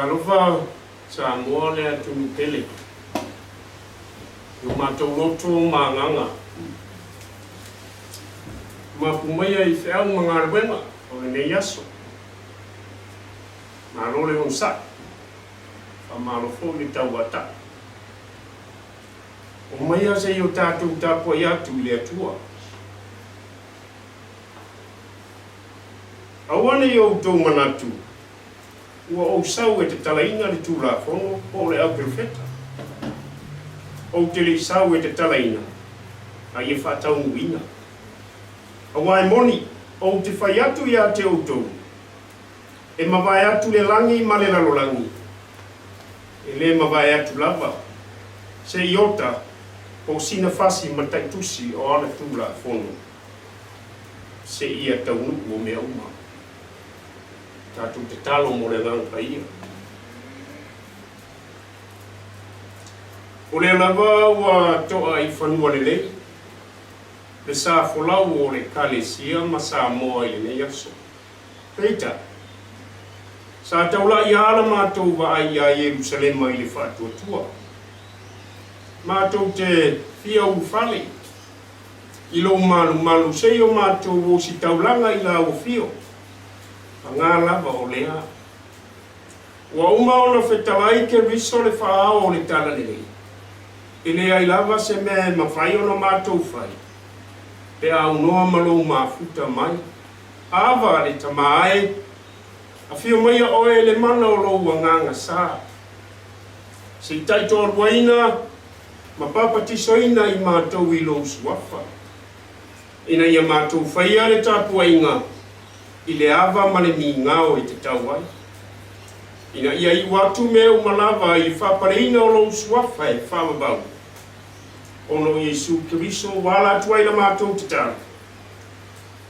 Talofa Samoa le atunuu pele i o matou loto ma agaga. Mapu maia i feau ma galuega o lenei aso. Malo le onosai, faamalo foi le tauatai. Omaia se i o tatou tapuai atu i le Atua. Aua ne i outou manatu ua ou sau e tatalaina le Tulafono po o le Au Perofeta. Ou te le i sau e tatalaina, a ia faataunuuina. Aua e moni, ou te fai atu ia te outou, e mavae atu le lagi ma le lalolagi, e le mavae atu lava se iota po o sina fasi ma taitusi o ana Tulafono, seia taunuu o mea uma. Tatou tatalo mo le Agaga Paia. O lea lava ua to'a i fanua lelei le sa folau o le Ekalesia ma Samoa i lenei aso. Peitai, sa taula'i a la matou vaai iā Ierusalema i le faatuatua. Matou te fia ulufale i lou malumalu sei o matou ositaulaga i lau afio. Paga lava o lea. Ua uma ona fetalai Keriso le faaao o le Talalelei. E leai lava se mea e mafai ona matou fai pe a aunoa ma lou mafuta mai. Ava le tama ae, afio maia oe i le mana o lou agaga sa. Se i taitoaluaina ma papatisoina i matou i lou suafa, ina ia matou faia le tapuaiga i le ava ma le migao e tatau ai, ina ia iu atu mea uma lava i le faapaleina o lou suafa e faavavau, ona o Iesu Keriso ua ala atu ai la matou tatalo.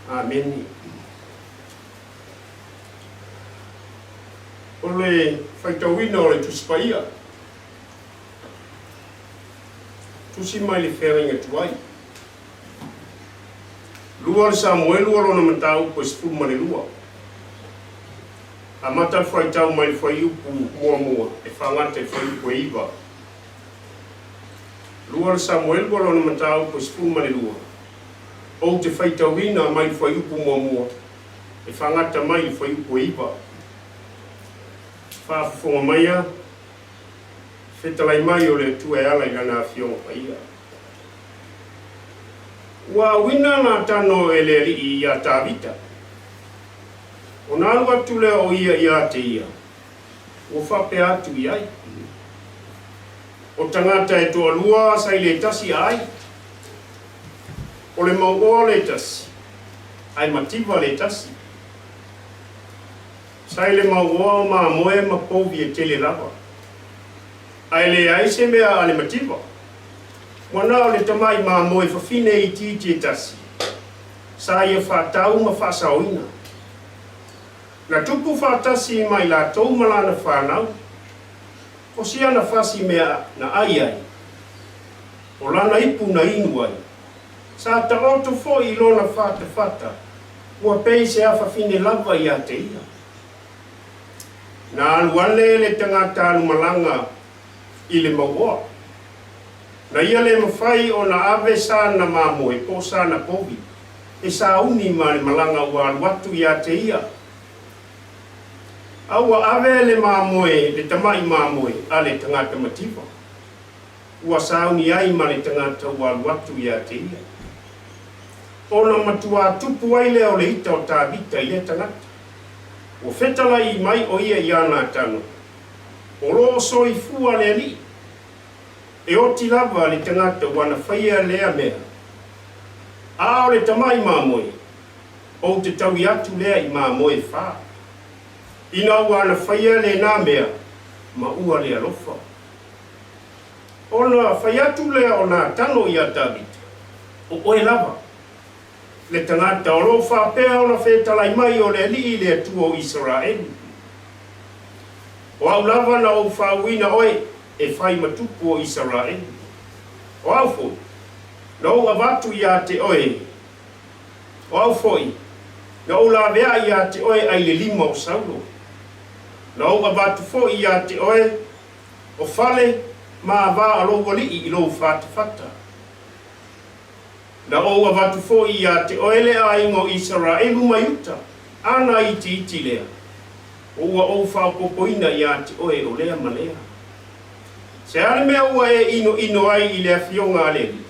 Amene. O le faitauina o le Tusi Paia. Tusi mai le Feagaiga Tuai. 2 le Samuelu o lona mataupu e 12. Amata le fuaitau mai le fuaiupu muamua e faagata i le fuaiupu e 9. 2 le Samuelu o lona mataupu e 12. Ou te faitauina mai le fuaiupu muamua e faagata mai le fuaiupu e 9. Faafofoga maia, fetalai mai o le Atua e ala i Lana Afioga Paia. Ua auina Natano e le alii iā Tavita. Ona alu atu lea o ia iā te ia, ua faapea atu i ai, O tagata e toalua sa i le tasi a ai, o le mauoa le tasi, ae mativa le tasi. Sa i le mauoa o mamoe ma povi e tele lava, ae leai se mea a le mativa. Ua na o le tamai mamoe fafine itiiti e tasi, sa ia faatau ma faasaoina. Na tupu faatasi ma i latou ma lana fanau, o si ana fasi mea na ai ai, o lana ipu na inu ai. Sa taoto foi i lona fatafata, ua pei se afafine lava ia te ia. Na alu ane le tagata alumalaga i le mauoa. Na ia le mafai ona ave sana mamoe po o sana povi e sauni ma le malaga ua alu atu ia te ia. A ua ave le mamoe, le tama'i mamoe a le tagata mativa, ua sauni ai ma le tagata ua alu atu ia te ia. Ona matuā tupu ai lea o le ita o Tavita i lea tagata. Ua fetalai mai o ia iā Natano, O lo o soifua le Alii. E oti lava le tagata ua na faia lea mea. A o le tamai mamoe, ou te taui atu lea i mamoe fa. Ina ua na faia lena mea, ma ua le alofa. Ona fai atu lea o Natano iā Tavita, O oe lava, le tagata o lo o faapea ona fetalai mai o le Alii le Atua o Isaraelu. O au lava na ou faauuina oe e fai ma tupu o Isaraelu. O au foi, na ou avatu iā te oe, o au foi, na ou laveai iā te oe ai le lima o Saulo. Na ou avatu foi iā te oe, o fale ma ava a lou alii i lou fatafata. Na ou avatu foi iā te oe le aiga o Isaraelu ma Iuta, ana itiiti lea, o ua ou faaopoopoina iā te oe o lea ma lea. Se a le mea ua e inoino ai i le Afioga a le Alii?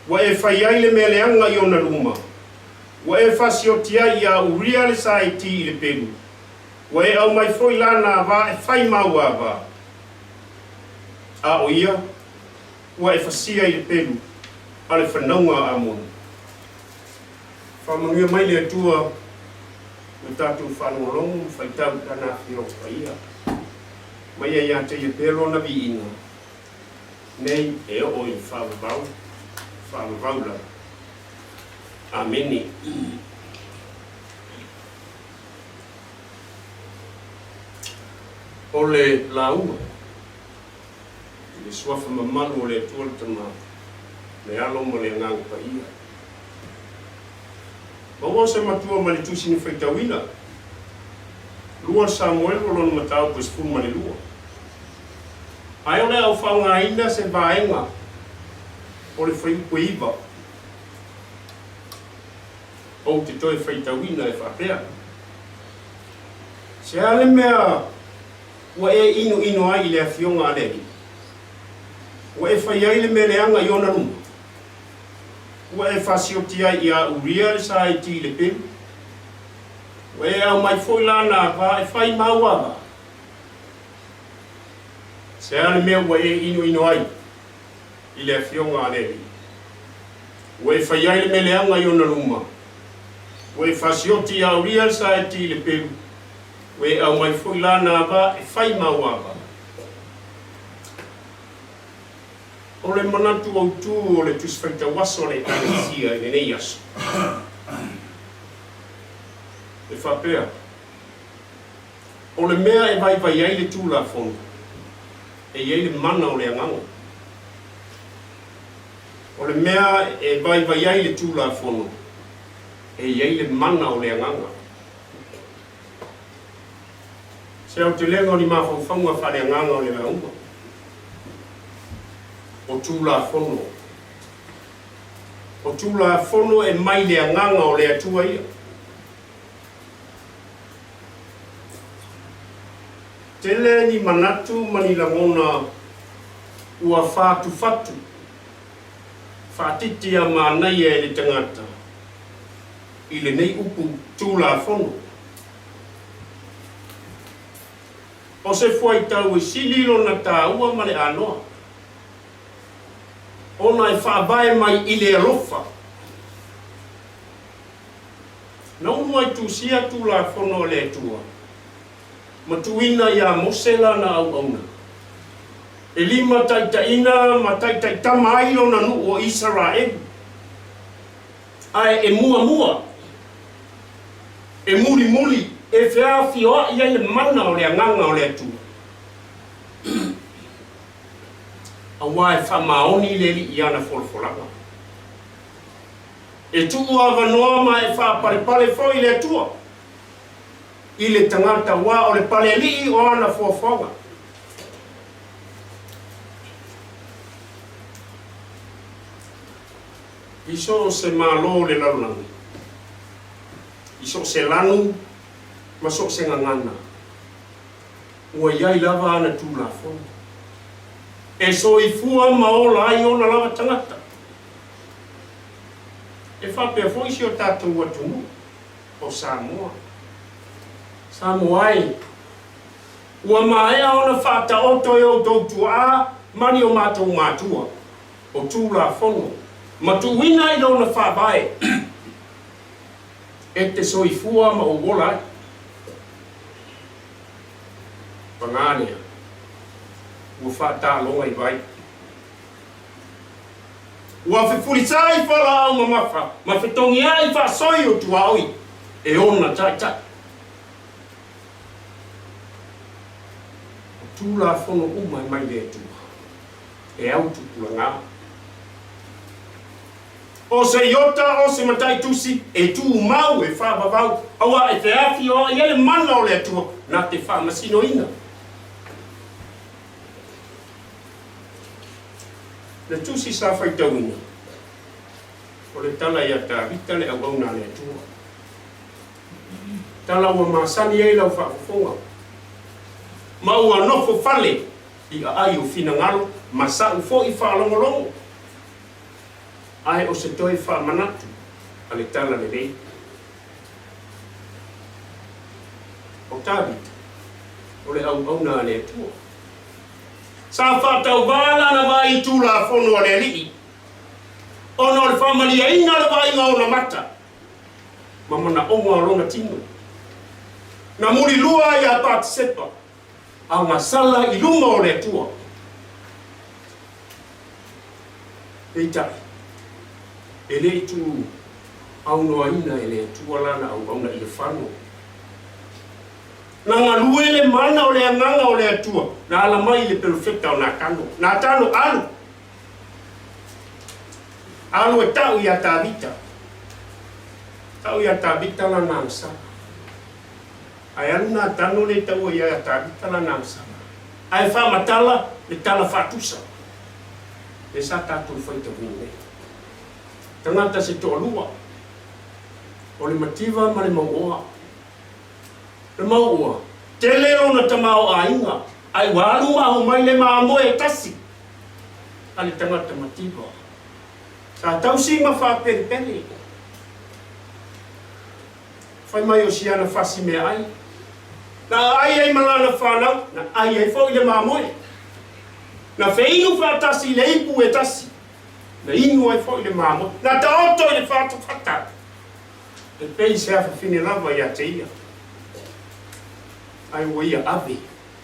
Ua e fai ai le mea leaga i ona luma, ua e fasioti ai iā Uria le Saiti i le pelu, Ua e aumai foi lana ava e fai mau ava, a o ia, ua e fasia i le pelu a le fanauga a Amona. Faamanuia mai le Atua i lo tatou faalogologo ma faitau i Lana Afioga Paia. Mai ia ia te Ia pea Lona viiga, nei e oo i le faavavau, faavavau lava. Amene. O le lauga i le suafa mamalu o le Atua le Tama, le Alo ma le Agaga Paia. Maua se matua mai le Tusi na faitauina, 2 Samuelu o lona mataupu e 12. Ae o le a ou faaaogaina se vaega o le fuaiupu e 9. Ou te toe faitauina e faapea, Se a le mea ua e inoino ai i le Afioga a le Alii? Ua e fai ai le mea leaga i ona luma? Ua e fasioti ai iā Uria le Saiti i le pelu? Ua e aumai foi lana ava e fai mau ava? Se a le mea ua e inoino ai i le Afioga a le Alii? Ua e fai ai le mea leaga i ona luma, ua e fasioti iā Uria le Saeti i le pelu, ua e aumai foi lana ava e fai mau ava. O le manatu autū o le Tusi Faitau Aso a le Ekalesia i lenei aso, e faapea, O le mea e vaivai ai le Tulafono, e i ai le mana o le Agaga. O le mea e vaivai ai le Tulafono, e i ai le mana o le Agaga. Se aotelega o ni mafaufauga faaleagaga o le lauga, o Tulafono. O Tulafono e mai le Agaga o le Atua ia. Tele ni manatu ma ni lagona ua whātuwhatu, whaatiti a manaia e le tangata i lenei upu Tulafono. O se fuaitau e sili lona tāua ma le anoa, ona e faavae mai i le alofa. Na ulu ai tusia Tulafono a le Atua, ma tuuina iā Mose lana auauna, e limataitaiina ma taitaitama ai lona nuu o Isaraelu, ae e muamua, e mulimuli, e feafioai ai le mana o le Agaga o le Atua, auā e faamaoni le Alii i ana folafolaga. E tuu avanoa ma e faapalepale foi le Atua i le tagata aua o le palealii o ana foafoaga. I so o se Malo o le lalolagi, i so o se lanu ma so o se gagana, ua i ai lava ana Tulafono e soifua ma ola ai ona lava tagata. E faapea foi si o tatou atunuu o Samoa. Samoa e, ua maea ona faataoto e outou tuaa ma ni o matou matua, o Tulafono, ma tuuina i lona faavae e te soifua ma ou ola ai. Pagā lea, ua faataaloga i vai. Ua fefulisai falaau mamafa ma fetogiai faasoi o tuaoi e ona taitai. O Tulafono uma e mai le Atua, e au tupulaga. O se iota, o se mataitusi, e tumau, e faavavau, auā e feafioai ai le mana o le Atua na te faamasinoina. Le tusi sa faitauina, o le tala ia Tavita le auauna a le Atua. Tala ua masani ai lau faafofoga, ma ua nofo fale i aai o finagalo ma sa'u foi faalogologo. Ae o se toe faamanatu a le tala lelei. O Tavita, o le auauna a le Atua. Sa faatauvā lana vaai i Tulafono a le Alii, ona o le faamaliaina o le vaaiga o ona mata ma manaoga o lona tino. Na mulilua ai a Patisepa, a gasala i luma o le Atua. Peitai, e le i tuu aunoaina e le Atua lana auauna ia fano. Na galue le mana o le Agaga o le Atua na ala mai i le perofeta o Natano. Natano, alu! Alu e ta'u iā Tavita. Ta'u iā Tavita lana agasala. Ae alu Natano le taua iā Tavita lana agasala. Ae faamatala le tala faatusa. Lea sa tatou faitauina nei. Tagata se toalua, o le mativa ma le mauoa. Le mauoa, tele lona tamaoaiga, ae ua alu ma ahu mai le mamoe e tasi a le tagata mativa. Sa tausi ma faapelepele. Fai mai o siana fasi meaai. Na aai ai ma lana fanau, na ai ai foi le mamoe. Na feinu faatasi i le ipu e tasi, na inu ai foi le mamoe. Na taoto i le fatafata, e pei se afafine lava ia te ia. Ae ua ia ave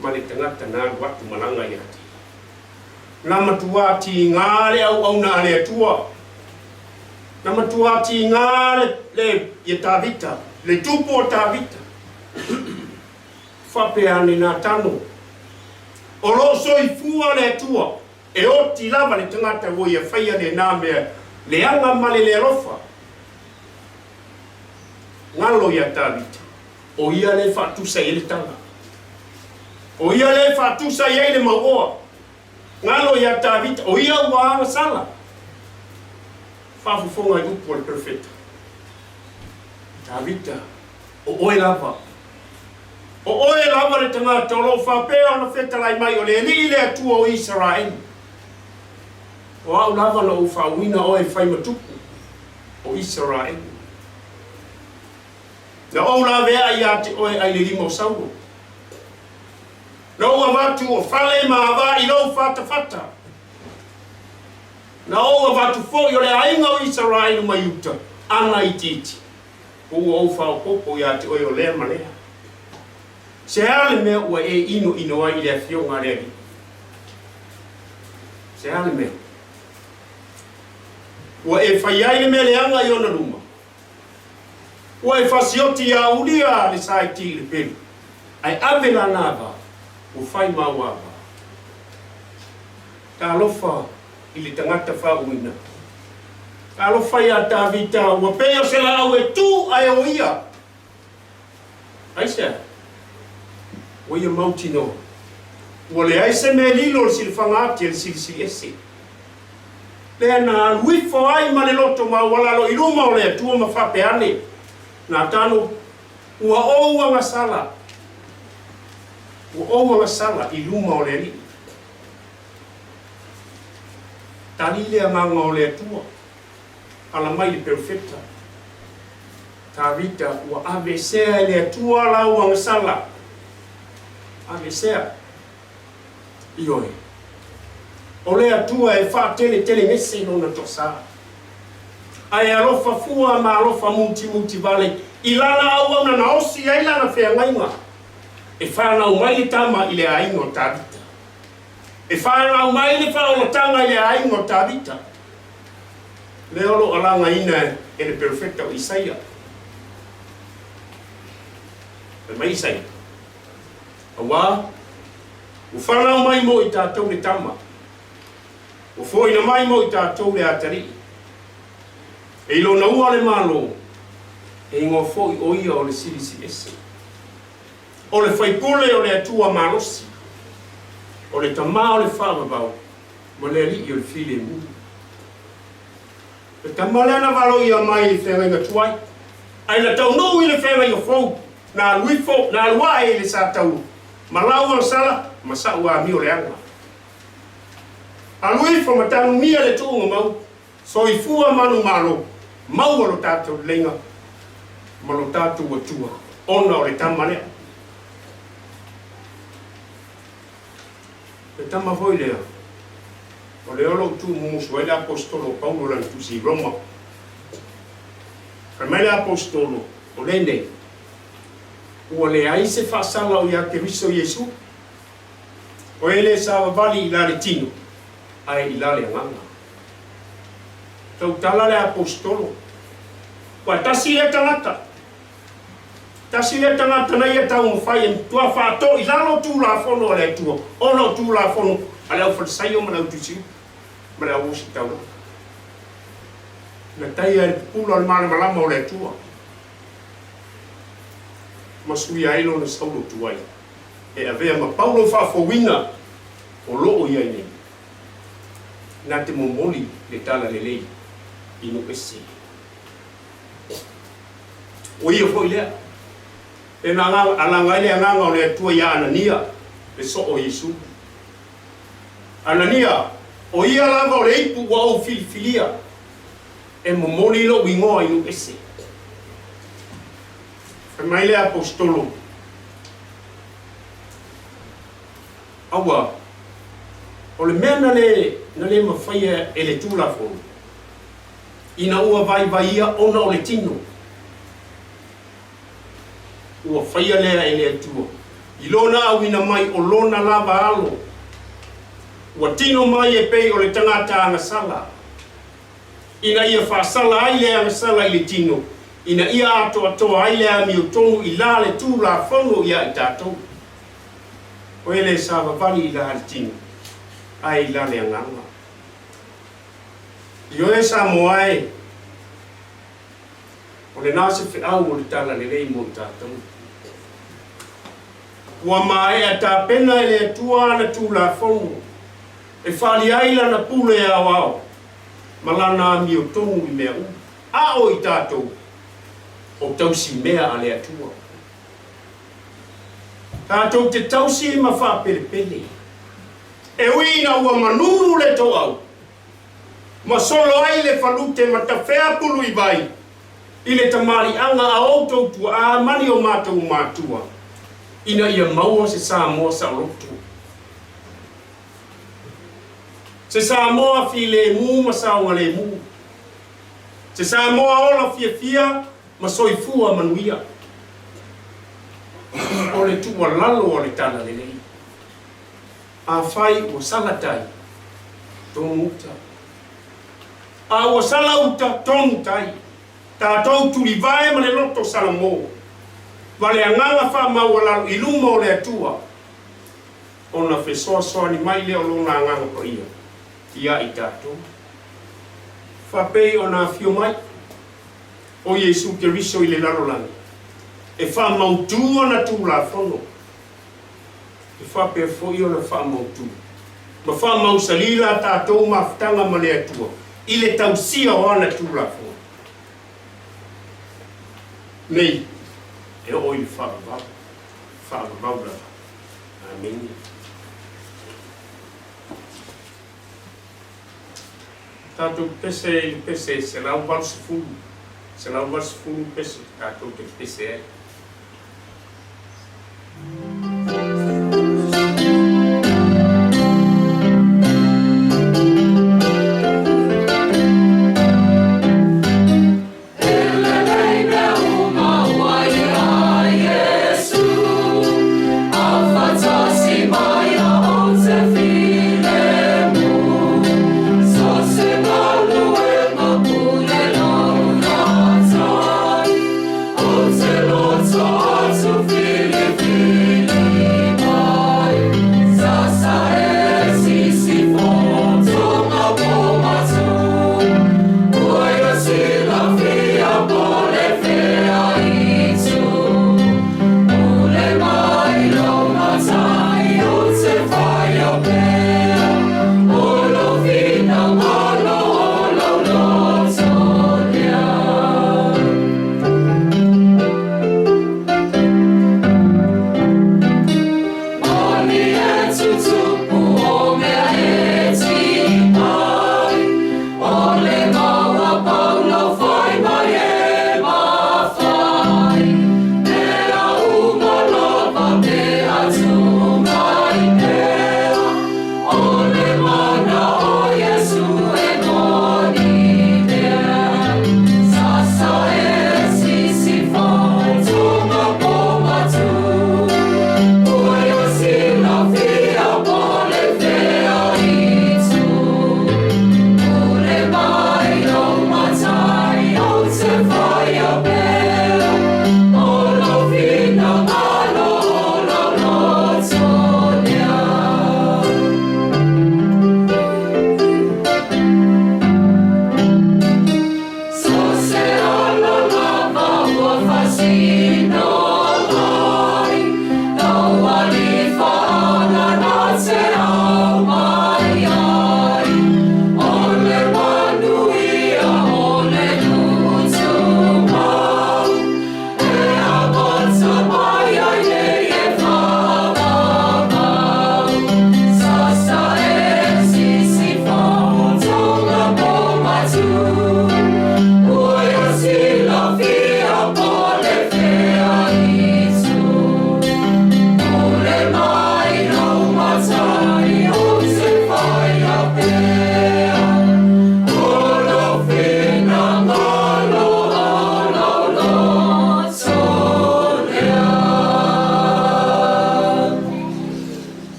ma le tagata na alu atu malaga ia te ia. Na matuā tīgā le auauna a le Atua. Na matuā tīgā le, le, ia Tavita, le tupu o Tavita. Faapea ane Natano, O lo o soifua le Atua, e oti lava le tagata ua ia faia lenā mea leaga ma le le alofa. Galo ia Tavita, o ia le faatusa i ai le tala. O ia le faatusa i ai le mauoa. Galo ia Tavita, o ia ua agasala. Faafofoga i upu a le perofeta. Tavita, o oe lava. O oe lava le tagata o lo o faapea ona fetalai mai o le Alii le Atua o Isaraelu. O au lava na ou faauuina oe e fai ma tupu o Isaraelu. Na ou laveai ia te oe ai le lima o Saulo. Na ou avatu o fale ma ava i lou fatafata. Na ou avatu foi o le aiga o Isaraelu ma Iuta, ana itiiti, po ua ou faaopoopo ia te oe o lea ma lea. Se a le mea ua e inoino ai i le afioga a le Alii? Se a le mea ua e fai ai le mea leaga i ona luma? Ua e fasioti iā Uria le Saiti i le pelu, ae ave lana ava, ua fai ma au ava. Talofa i le tagata faauuina. Talofa iā Tavita, ua pei o se laau e tu ae o ia. Aisea? Ua ia mautinoa, ua leai se mea lilo o le silafaga ati a le Silisili Ese. Lea na alu ifo ai ma le loto maualalo i luma o le Atua ma faapea ane, Natano, ua ou agasala, ua ou agasala i luma o le Alii. Tali le agaga o le Atua, ala mai le perofeta. Tavita, ua aveesea e le Atua lau agasala. Aveesea. Ioe. O le Atua e faateletelegese Lona toasā, ae alofa fua ma alofa mutimuti vale i Lana auauna na osi ai Lana feagaiga, e fanau mai le tama i le aiga o Tavita. E fanau mai le faaolataga i le aiga o Tavita. Lea o lo o alagaina e le perofeta o Isaia. Fai mai Isaia, Auā, ua fanau mai mo i tatou le tama, ua foina mai mo i tatou le atalii. E i lona ua le Malo, e igoa foi o ia o le Silisiliese. O le Faipule o le Atua malosi, o le Tama o le Faavavau ma le Alii o le Filemu. Le tama lea na valoia mai i le feagaiga tuai, ae na taunuu i le feagaiga fou, na alu ifo, na alu ae i le sa taua, ma lau agasala, ma sa'u amio leaga. Alu ifo ma tanumia le tuuga mau, soifua manumalo, maua lo tatou leleiga ma lo tatou Atua, ona o le tama lea. Le tama foi lea, o lea o lo o tuumumusu ai le Aposetolo o Paulo i lana tusi i Roma. Fai mai le Aposetolo, O lenei, ua leai se faasala o ia Keriso Iesu, o e le savavali i la le tino, ae i la le agaga. Tautala le Aposetolo, Ua tasi lea tagata, Tasi lea tagata na ia taumafai e matua faatoo i lalo Tulafono a le Atua, ona o Tulafono a le Aufalisaio ma le Autusiuta ma le Auositaulaga. Na taia e le pupula o le malamalama o le Atua ma suia ai lona Saulo tuai e avea ma Paulo faafouina o lo o i ai nei, na te momoli le talalelei i nuu ese. O ia foi lea e na alaga ai le Agaga o le Atua iā Anania, le soo o Iesu. Anania, o ia lava o le ipu ua ou filifilia e momoli lou igoa i nuu ese. Fai mai le Aposetolo, Aua, o le mea na le, na le mafaia e le Tulafono, ina ua vaivaia ona o le tino, ua faia lea e le Atua i Lona auina mai o Lona lava alo, ua tino mai e pei o le tagata agasala, ina ia faasala ai le agasala i le tino, ina ia atoatoa ai le amiotonu i la le Tulafono iā i tatou. O e le savavali i la le tino, ae i la le agaga. Ioe Samoa e, o lena se feau o le Talalelei mo i tatou. Ua maea tapena e le Atua ana Tulafono e faaali ai Lana pule aoao ma Lana amiotonu i mea uma, a o i tatou, o tausi mea a le Atua. Tatou te tausi ma faapelepele. E ui ina ua manunu le toau, ma solo ai le falute ma tafea pulu i vai i le tamaliiaga a outou tuaa ma ni o matou matua, ina ia maua se Samoa saoloto. Se Samoa filemu ma saogalemu. Se Samoa ola fiafia ma soifua manuia. O le tuualalo a le Talalelei. Afai ua sala tai, tonu uta. A ua sala uta, tonu tai. Tatou tulivae ma le loto salamo, ma le agaga faamaualalo i luma o le Atua, ona fesoasoani mai lea o Lona Agaga Paia ia i tatou. Faapei ona afio mai o Iesu Keriso i le lalolagi e faamautu ana Tulafono, E faapea foi ona faamautu ma faamausalī la tatou mafutaga ma le Atua i le tausia o ana Tulafono nei e oo i le faavavau, faavavau lava. Amene. Tatou pese i le pese 180, 180 pese tatou te pese ai.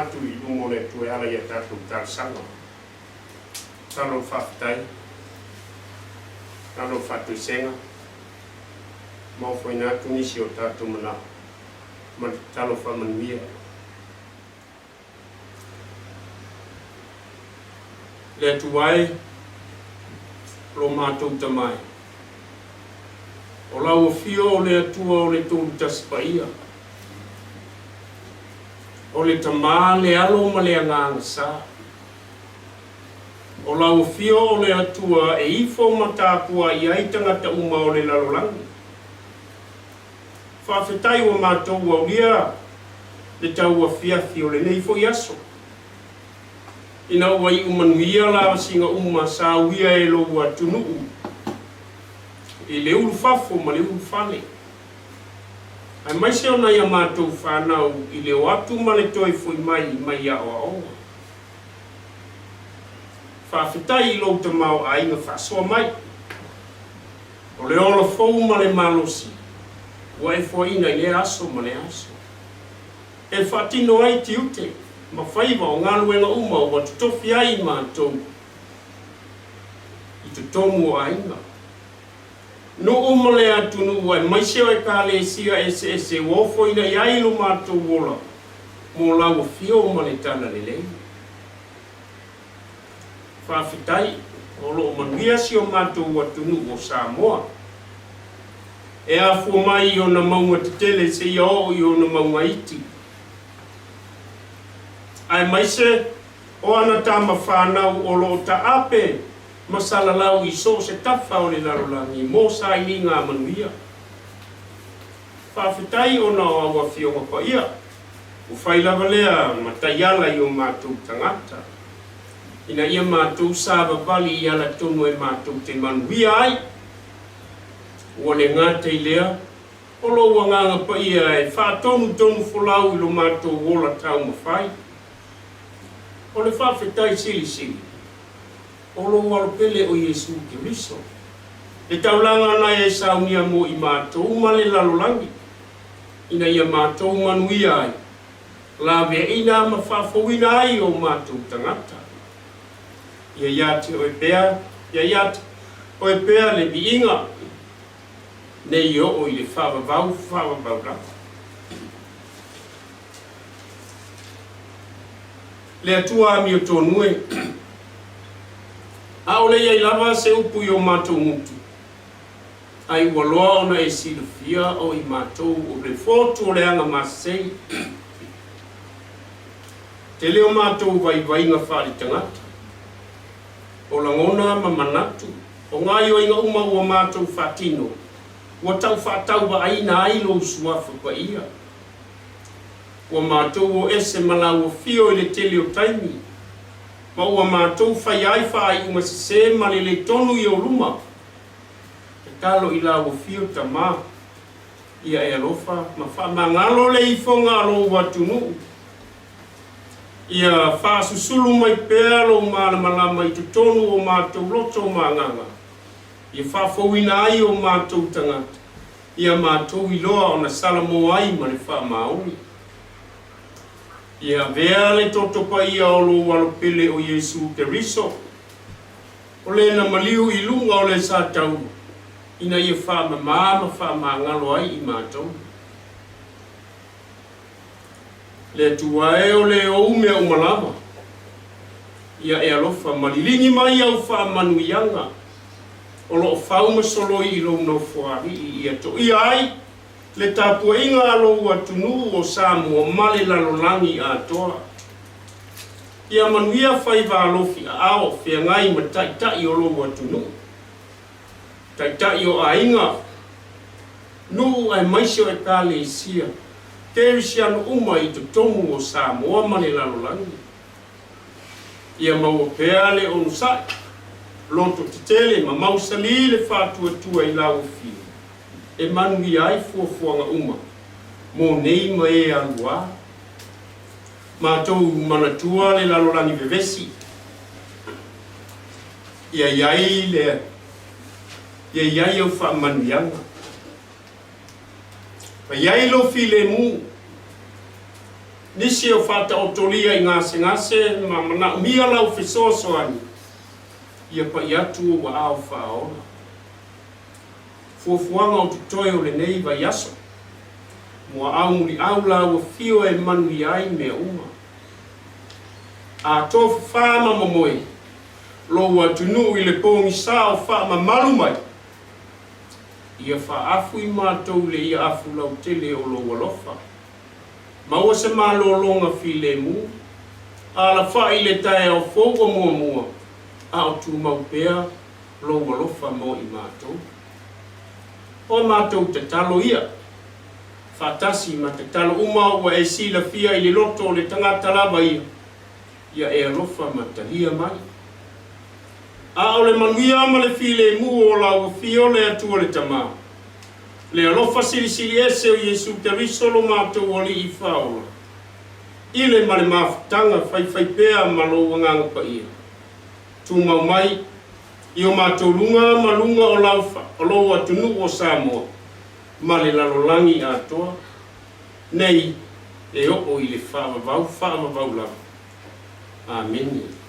atu i luma o le Atua e ala i a tatou talosaga. Tatalo le faafetai, tatalo le faatoesega, ma ofoina atu nisi o tatou manao ma le tatalo faamanuia. Le Atua e, lo matou Tama e, o lau Afio o le Atua o le Tolutasi Paia, o le Tama, le Alo ma le Agaga Sa. O lau Afio o le Atua e ifo ma tapuai ai tagata uma o le lalolagi. Faafetai ua matou aulia le tauafiafi o lenei foi aso. Ina ua iu manuia lavasiga uma sa uia e lou atunuu i le ulufafo ma le ulufale, aemaise o nai a matou fanau i le o atu ma le toe foi mai mai aoaoga. Faafetai i lou tamaoaiga faasoa mai. O le ola fou ma le malosi ua e foaina i lea aso ma lea aso, e faatino ai tiute ma faiva o galuega uma ua totofi ai matou i totonu o aiga, nuu ma le atunuu aemaise o Ekalesia eseese ua ofoina i ai lo matou ola mo lau afio ma le talalelei. Faafetai, o lo o manuia si o matou atunuu o Samoa. E afua mai i ona mauga tetele seia oo i ona mauga iti, aemaise o ana tama fanau o lo o taape ma salalau i so o se tafa o le lalolagi mo sailiga a manuia. Faafetai ona o au Afioga Paia. Ua fai lava lea ma taiala i o matou tagata, ina ia matou savavali i ala tonu e matou te manuia ai. Ua le gata i lea, o lou Agaga Paia e faatonutonu folau i lo matou ola taumafai. O le faafetai silisili, o lou Alo pele o Iesu Keriso, le taulaga na e saunia mo i matou ma le lalolagi. ina ia matou manuia ai, laveaiina ma faafouina ai o matou tagata. Ia ia te oe pea, ia ia te oe pea le viiga, nei oo i le faavavau faavavau lava. Le Atua amiotonu e, ʻaʻole i ai lava se upu i o matou gutu, Ai ua loa ona e silafia o i matou o le fotu o le aga masei. Tele o matou vaivaiga faaletagata, o lagona ma manatu, o gaioiga uma ua matou faatino, ua tau faatauvaaina ai lou suafa paia. Ua matou o ese ma lau afio i le tele o taimi, ma ua matou faia ai faaiuga sese ma le le tonu i ou luma. Tatalo i lau afio Tama, ia e alofa ma faamagalo le ifoga a lou atunuu. Ia faasusulu mai pea lou malamalama i totonu o matou loto ma agaga, ia faafouina ai o matou tagata, ia matou iloa ona salamoa ai ma le faamaoni. Ia avea le toto paia o lou Alo pele o Iesu Keriso, O le na maliu i luga o le sa taua, ina ia faamama ma faamagalo ai i matou. Le Atua e o le ou mea uma lava, ia e alofa ma liligi mai au faamanuiaga o lo o fau ma soloi i lou nofoalii ia toia ai le tapuaiga a lou atunuu o Samoa ma le lalolagi atoa. Ia manuia faiva alofi aao feagai ma taitai o lou atunuu, taitai o aiga, nuu aemaise o Ekalesia Kerisiano uma i totonu o Samoa ma le lalolagi. Ia maua pea le onosai, loto tetele ma mausali le faatuatua i lau afio e manuia ai fuafuaga uma mo nei ma e aluā. Matou manatua le lalolagi vevesi, ia i ai le, ia i ai au faamanuiaga. Ma i ai lou filemu. Nisi o faataotolia i gasegase ma manaomia lau fesoasoani, ia pai atu ou aao faaola. Fuafuaga o totoe o lenei vaiaso, Muaau Muliau lāua fio e manuia ai mea uma. A tofafa ma momoe lou atunuu i le pogisa o faamamalu mai, ia faaafu i matou le ia afu lautele o lou alofa. Maua se malologa filemu, alafa'i i le taeao fou ua muamua, a o tumau pea lou alofa mo i matou. O a matou tatalo ia, faatasi ma tatalo uma ua e silafia i le loto o le tagata lava ia, ia e alofa ma talia mai. A o le manuia ma le filemu o lau Afio le Atua le Tama, le alofa silisili ese o Iesu Keriso lo matou Alii Faaola, i le ma le mafutaga faifaipea ma lou Agaga Paia, tumau mai i o matou luga ma luga o lau o lou atunuu o Samoa ma le lalolagi atoa, nei e oo i le faavavau faavavau lava. Amene.